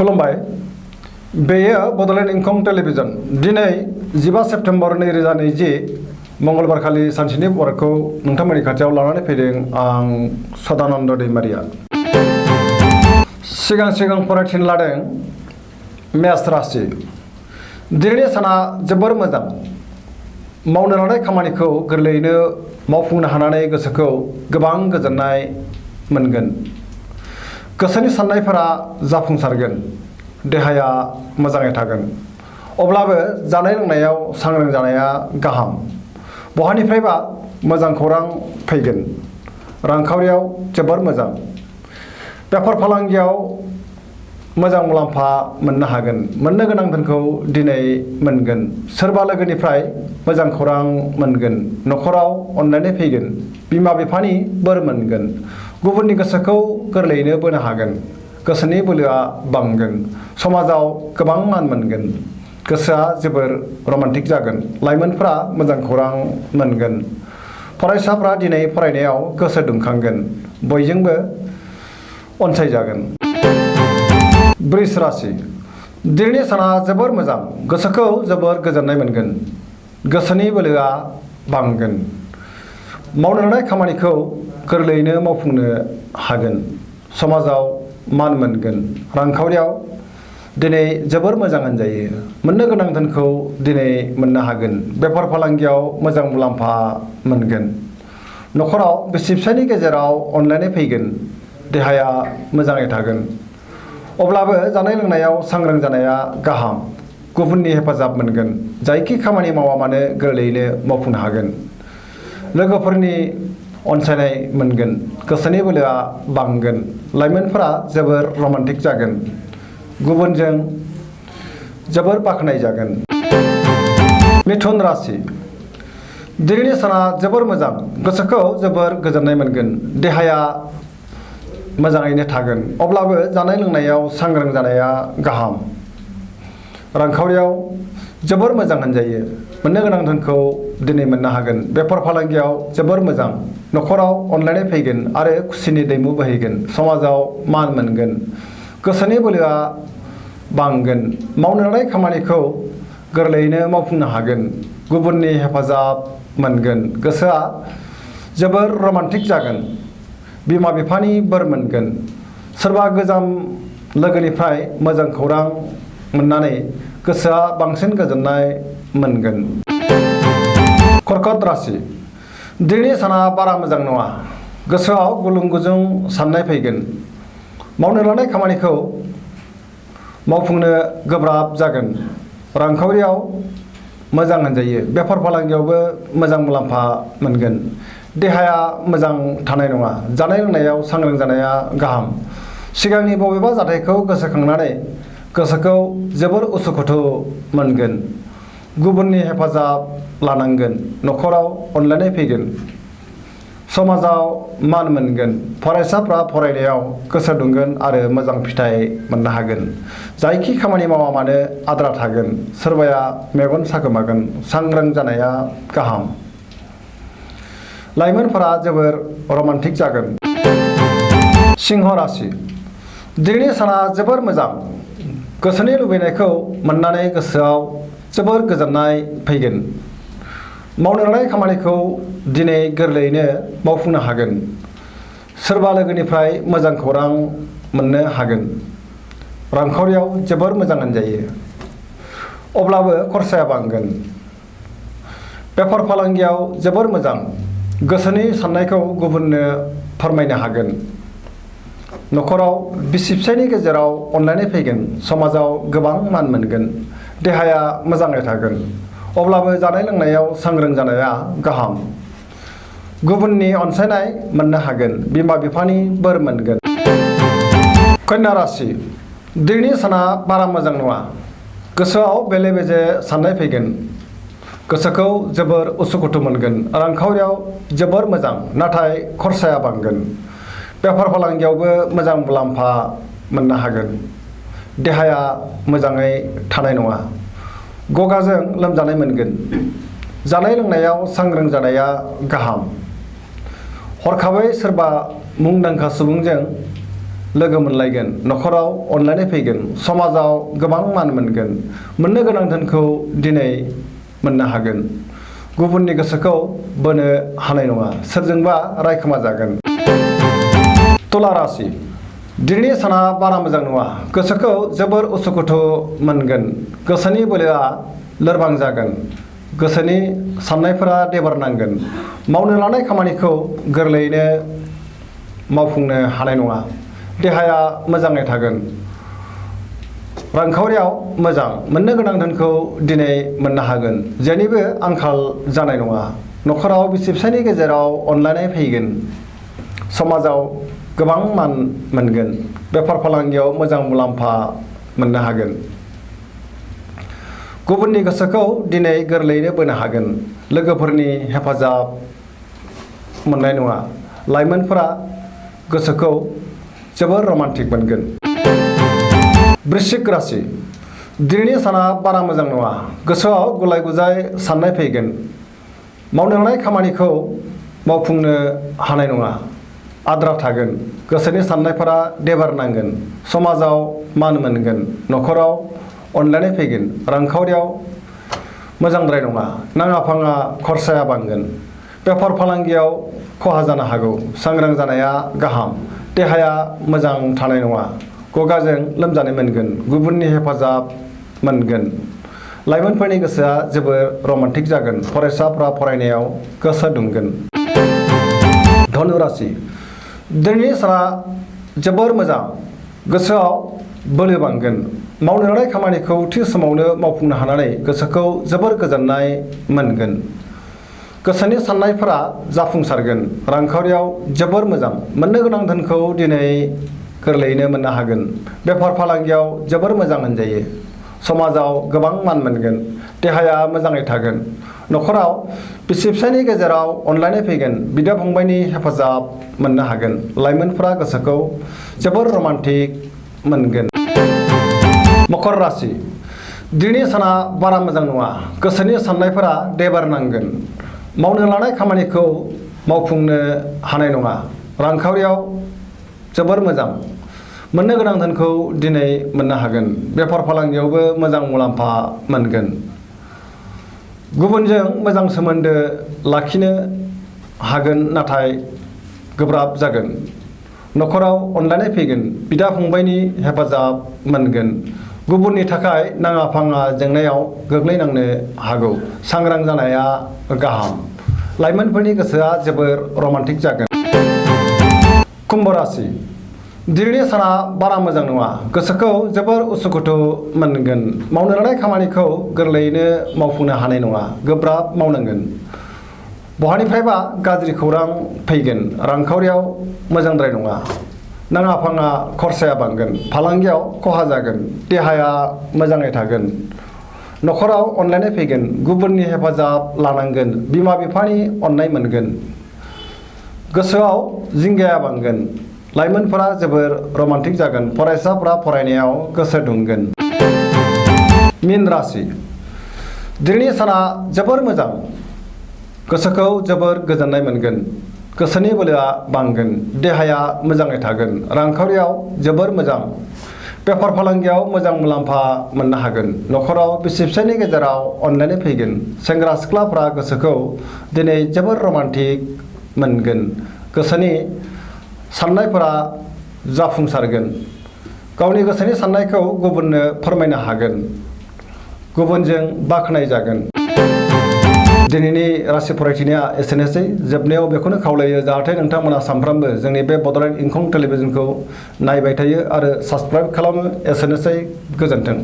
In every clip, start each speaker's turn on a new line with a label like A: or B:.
A: खुलुमबाय बेयो बड'लेण्ड इंखं टेलिभिजन दिनै 15 सेप्तेम्बर 2020 मंगलबार खालि सानसेनि बरादखौ नोंथांमोननि खाथियाव लानानै फैदों आं सदानन्द दैमारिया सिगां फरायथिन लादों मेष राशि दिनैनि साना जोबोर मोजां मावनो लानाय खामानिखौ गोरलैयैनो मावफुंनो हानानै गोसोखौ गोबां गोजोननाय मोनगोन गोसोनि साननायफोरा जाफुंसारगोन देहाया मोजाङै थागोन अब्लाबो जानाय लोंनायाव सांग्रां जानाया गाहाम बहानिफ्रायबा मोजां खौरां फैगोन रांखावरियाव जोबोर मोजां बेफार फालांगियाव मोजां मुलाम्फा मोननो हागोन मोननो गोनां धोनखौ दिनै मोनगोन सोरबा लोगोनिफ्राय मोजां खौरां मोनगोन न'खराव अनलायनाय फैगोन बिमा बिफानि बोर मोनगोन गुबुननि गोसोखौ गोरलैयैनो बोनो हागोन गोसोनि बोलोआ बांगोन समाजाव गोबां मान मोनगोन गोसोआ जोबोर रमान्टिक जागोन लाइमोनफोरा मोजां खौरां मोनगोन फरायसाफ्रा दिनै फरायनायाव गोसो दुंखांगोन बयजोंबो अनसायजागोन वृष राशि दिनैनि साना जोबोर मोजां गोसोखौ जोबोर गोजोननाय मोनगोन गोसोनि बोलोआ बांगोन मावनो लानाय खामानिखौ गोरलैयैनो मावफुंनो हागोन समाजाव मान मोनगोन रांखावरियाव दिनै जोबोर मोजां होनजायो मोननो गोनां धोनखौ दिनै मोननो हागोन बेफार फालांगियाव मोजां मुलाम्फा मोनगोन न'खराव बिसि फिसायनि गेजेराव अनलायनाय फैगोन देहाया मोजाङै थागोन अब्लाबो जानाय लोंनायाव सांग्रां जानाया गाहाम गुबुननि हेफाजाब मोनगोन जायखि खामानि मावा मानो गोरलैयैनो मावफुंनो हागोन लोगोफोरनि अनसायनाय मोनगोन गोसोनि बोलोआ बांगोन लाइमोनफोरा जोबोर रमान्टिक जागोन गुबुनजों जोबोर बाख्नाय जागोन मिथुन राशि दिनैनि साना जोबोर मोजां गोसोखौ जोबोर गोजोननाय मोनगोन देहाया मोजाङैनो थागोन अब्लाबो जानाय लोंनायाव सांग्रां जानाया गाहाम रांखावरियाव जोबोर मोजां होनजायो मोननो गोनां धोनखौ दिनै मोननो हागोन बेफार फालांगियाव जोबोर मोजां न'खराव अनलायनाय फैगोन आरो खुसिनि दैमु बोहैगोन समाजाव मान मोनगोन गोसोनि बोलोआ बांगोन मावनो लानाय खामानिखौ गोरलैयैनो मावफुंनो हागोन गुबुननि हेफाजाब मोनगोन गोसोआ जोबोर रमान्टिक जागोन बिमा बिफानि बोर मोनगोन सोरबा गोजाम लोगोनिफ्राय मोजां खौरां मोननानै गोसोआ बांसिन गोजोननाय मोनगोन कर्कट राशि दिनैनि साना बारा मोजां नङा गोसोआव गुलुं गुजुं साननाय फैगोन मावनो लानाय खामानिखौ मावफुंनो गोब्राब जागोन रांखावरियाव मोजां होनजायो बेफार फालांगियावबो मोजां मुलाम्फा मोनगोन देहाया मोजां थानाय नङा जानाय लोंनायाव सांग्रां जानाया गाहाम सिगांनि बबेबा जाथायखौ गोसोखांनानै गोसोखौ जोबोर उसुखुथु मोनगोन गुबुननि हेफाजाब लानांगोन न'खराव अनलायनाय फैगोन समाजाव मान मोनगोन फरायसाफ्रा फरायनायाव गोसो दुंगोन आरो मोजां फिथाइ मोननो हागोन जायखि खामानि मावा मानो आद्रा थागोन सोरबाया मेगन सागोमागोन सांग्रां जानाया गाहाम लाइमोनफोरा जोबोर रमान्टिक जागोन सिंह राशि दिनैनि साना जोबोर मोजां गोसोनि लुबैनायखौ मोननानै गोसोआव जोबोर गोजोननाय फैगोन मावनो लानाय खामानिखौ दिनै गोरलैयैनो मावफुंनो हागोन सोरबा लोगोनिफ्राय मोजां खौरां मोननो हागोन रांखावरियाव जोबोर मोजां होनजायो अब्लाबो खरसाया बांगोन बेफार फालांगियाव जोबोर मोजां गोसोनि साननायखौ गुबुननो फोरमायनो हागोन न'खराव बिसि फिसायनि गेजेराव अनलायनाय फैगोन समाजाव गोबां मान मोनगोन देहाया मोजाङै थागोन अब्लाबो जानाय लोंनायाव सांग्रां जानाया गाहाम गुबुननि अनसायनाय मोननो हागोन बिमा बिफानि बोर मोनगोन कन्या राशि दिनैनि साना बारा मोजां नङा गोसोआव बेले बेजे साननाय फैगोन गोसोखौ जोबोर उसुखुथु मोनगोन रांखावरियाव जोबोर मोजां नाथाय खरसाया बांगोन बेफार फालांगियावबो मोजां मुलाम्फा मोननो हागोन देहाया मोजाङै थानाय नङा गगाजों लोमजानाय मोनगोन जानाय लोंनायाव सांग्रां जानाया गाहाम हरखाबै सोरबा मुंदांखा सुबुंजों लोगो मोनलायगोन न'खराव अनलायनाय फैगोन समाजाव गोबां मान मोनगोन मोननो गोनां धोनखौ दिनै मोननो हागोन गुबुननि गोसोखौ बोनो हानाय नङा सोरजोंबा रायखोमा जागोन तुला राशि दिनैनि साना बारा मोजां नङा गोसोखौ जोबोर उसुखुथु मोनगोन गोसोनि बोलोआ लोरबां जागोन गोसोनि साननायफोरा देबारनांगोन मावनो लानाय खामानिखौ गोरलैयैनो मावफुंनो हानाय नङा देहाया मोजाङै थागोन रांखावरियाव मोजां मोननो गोनां धोनखौ दिनै मोननो हागोन जेनिबो आंखाल जानाय नङा न'खराव बिसि फिसायनि गेजेराव अनलायनाय फैगोन समाजाव गोबां मान मोनगोन बेफार फालांगियाव मोजां मुलाम्फा मोननो हागोन गुबुननि गोसोखौ दिनै गोरलैयैनो बोनो हागोन लोगोफोरनि हेफाजाब मोननाय नङा लाइमोनफोरा गोसोखौ जोबोर रमान्टिक मोनगोन वृश्चिक राशि दिनैनि साना बारा मोजां नङा गोसोआव गुलाय गुजाय साननाय फैगोन मावनो लानाय खामानिखौ मावफुंनो हानाय नङा आद्रा थागोन गोसोनि साननायफोरा देबारनांगोन समाजाव मान मोनगोन न'खराव अनलायनाय फैगोन रांखावरियाव मोजांद्राय नङा नाङा फाङा खरसाया बांगोन बेफार फालांगियाव खहा जानो हागौ सांग्रां जानाया गाहाम देहाया मोजां थानाय नङा गगाजों लोमजानाय मोनगोन गुबुननि हेफाजाब मोनगोन लाइमोनफोरनि गोसोआ जोबोर रमान्टिक जागोन फरायसाफ्रा फरायनायाव गोसो दुंगोन धनु राशि दिनैनि साना जोबोर मोजां गोसोआव बोलो बांगोन मावनो लानाय खामानिखौ थि समावनो मावफुंनो हानानै गोसोखौ जोबोर गोजोननाय मोनगोन गोसोनि साननायफोरा जाफुंसारगोन रांखावरियाव जोबोर मोजां मोननो गोनां धोनखौ दिनै गोरलैयैनो मोननो हागोन बेफार फालांगियाव जोबोर मोजां होनजायो समाजाव गोबां मान मोनगोन देहाया मोजाङै थागोन न'खराव बिसि फिसायनि गेजेराव अनलायनाय फैगोन बिदा फंबायनि हेफाजाब मोननो हागोन लाइमोनफोरा गोसोखौ जोबोर रमान्टिक मोनगोन मकर राशि दिनैनि साना बारा मोजां नङा गोसोनि साननायफोरा देबारनांगोन मावनो लानाय खामानिखौ मावफुंनो हानाय नङा रांखावरियाव जोबोर मोजां मोननो गोनां धोनखौ दिनै मोननो हागोन बेफार फालांगियावबो मोजां मुलाम्फा मोनगोन गुबुनजों मोजां सोमोन्दो लाखिनो हागोन नाथाय गोब्राब जागोन न'खराव अनलायनाय फैगोन बिदा फंबायनि हेफाजाब मोनगोन गुबुननि थाखाय नाङा फाङा जेंनायाव गोग्लैनांनो हागौ सांग्रां जानाया गाहाम लाइमोनफोरनि गोसोआ जोबोर रमान्टिक जागोन कुम्भ राशि दिनैनि साना बारा मोजां नङा गोसोखौ जोबोर उसुखुथु मोनगोन मावनो लानाय खामानिखौ गोरलैयैनो मावफुंनो हानाय नङा गोब्राब मावनांगोन बहानिफ्रायबा गाज्रि खौरां फैगोन रांखावरियाव मोजांद्राय नङा नाङा फाङा खरसाया बांगोन फालांगियाव खहा जागोन देहाया मोजाङै थागोन न'खराव अनलायनाय फैगोन गुबुननि हेफाजाब लानांगोन बिमा बिफानि अननाय मोनगोन गोसोआव जिंगाया बांगोन लाइमोनफोरा जोबोर रमान्टिक जागोन फरायसाफ्रा फरायनायाव गोसो दुंगोन मीन राशि दिनैनि साना जोबोर मोजां गोसोखौ जोबोर गोजोननाय मोनगोन गोसोनि बोलोआ बांगोन देहाया मोजाङै थागोन रांखावरियाव जोबोर मोजां बेफार फालांगियाव मोजां मुलाम्फा मोननो हागोन न'खराव बिसि फिसायनि गेजेराव अनलायनाय फैगोन सेंग्रा सिख्लाफ्रा गोसोखौ दिनै जोबोर रमान्टिक मोनगोन गोसोनि साननायफोरा जाफुंसारगोन गावनि गोसोनि साननायखौ गुबुननो फोरमायनो हागोन गुबुनजों बाख्नाय जागोन दिनैनि राशि फरायथिनाया एसेनोसै जोबनायाव बेखौनो खावलायो जाहाथे नोंथांमोना सानफ्रामबो जोंनि बे बड'लेण्ड इंखं टेलिभिजनखौ नायबाय थायो आरो साबस्क्राइब खालामो एसेनोसै गोजोन्थों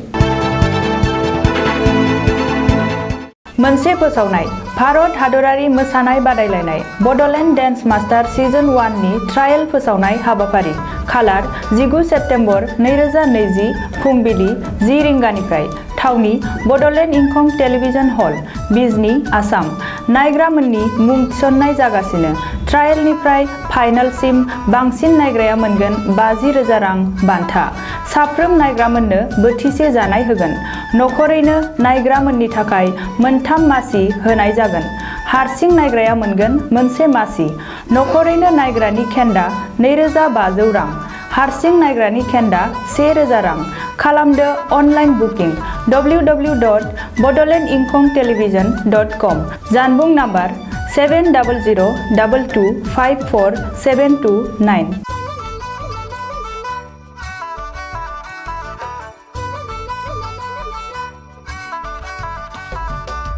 B: मोनसे फोसावनाय भारत हादरारि मोसानाय बादायलायनाय बड'लेण्ड डेन्स मास्टार सिजन 1 नि ट्रायल फोसावनाय हाबाफारि खालार 19 सेप्तेम्बर 2020 फुंबिलि 10 रिंगानिफ्राय थावनि बड'लेण्ड इंखं टेलिभिजन हल बिजनी आसाम नायग्रामोननि मुं थिसननाय जागासिनो ट्रायलनिफ्राय फाइनालसिम बांसिन नायग्राया मोनगोन 50,000 रां बान्था साफ्रोम नायग्रामोननो बोथिसे जानाय होगोन नखरैनो नायग्रामोननि थाखाय मोनथाम मासि होनाय जागोन हारसिं नायग्राया मोनगोन मोनसे मासि नखरैनो नायग्रानि खेन्दा 2,500 रां हारसिं नायग्रानि खेन्दा 1000 रां खालामदो अनलाइन बुकिं www.bodolandinkhongtelevision.com जानबुं नाम्बार 7002254729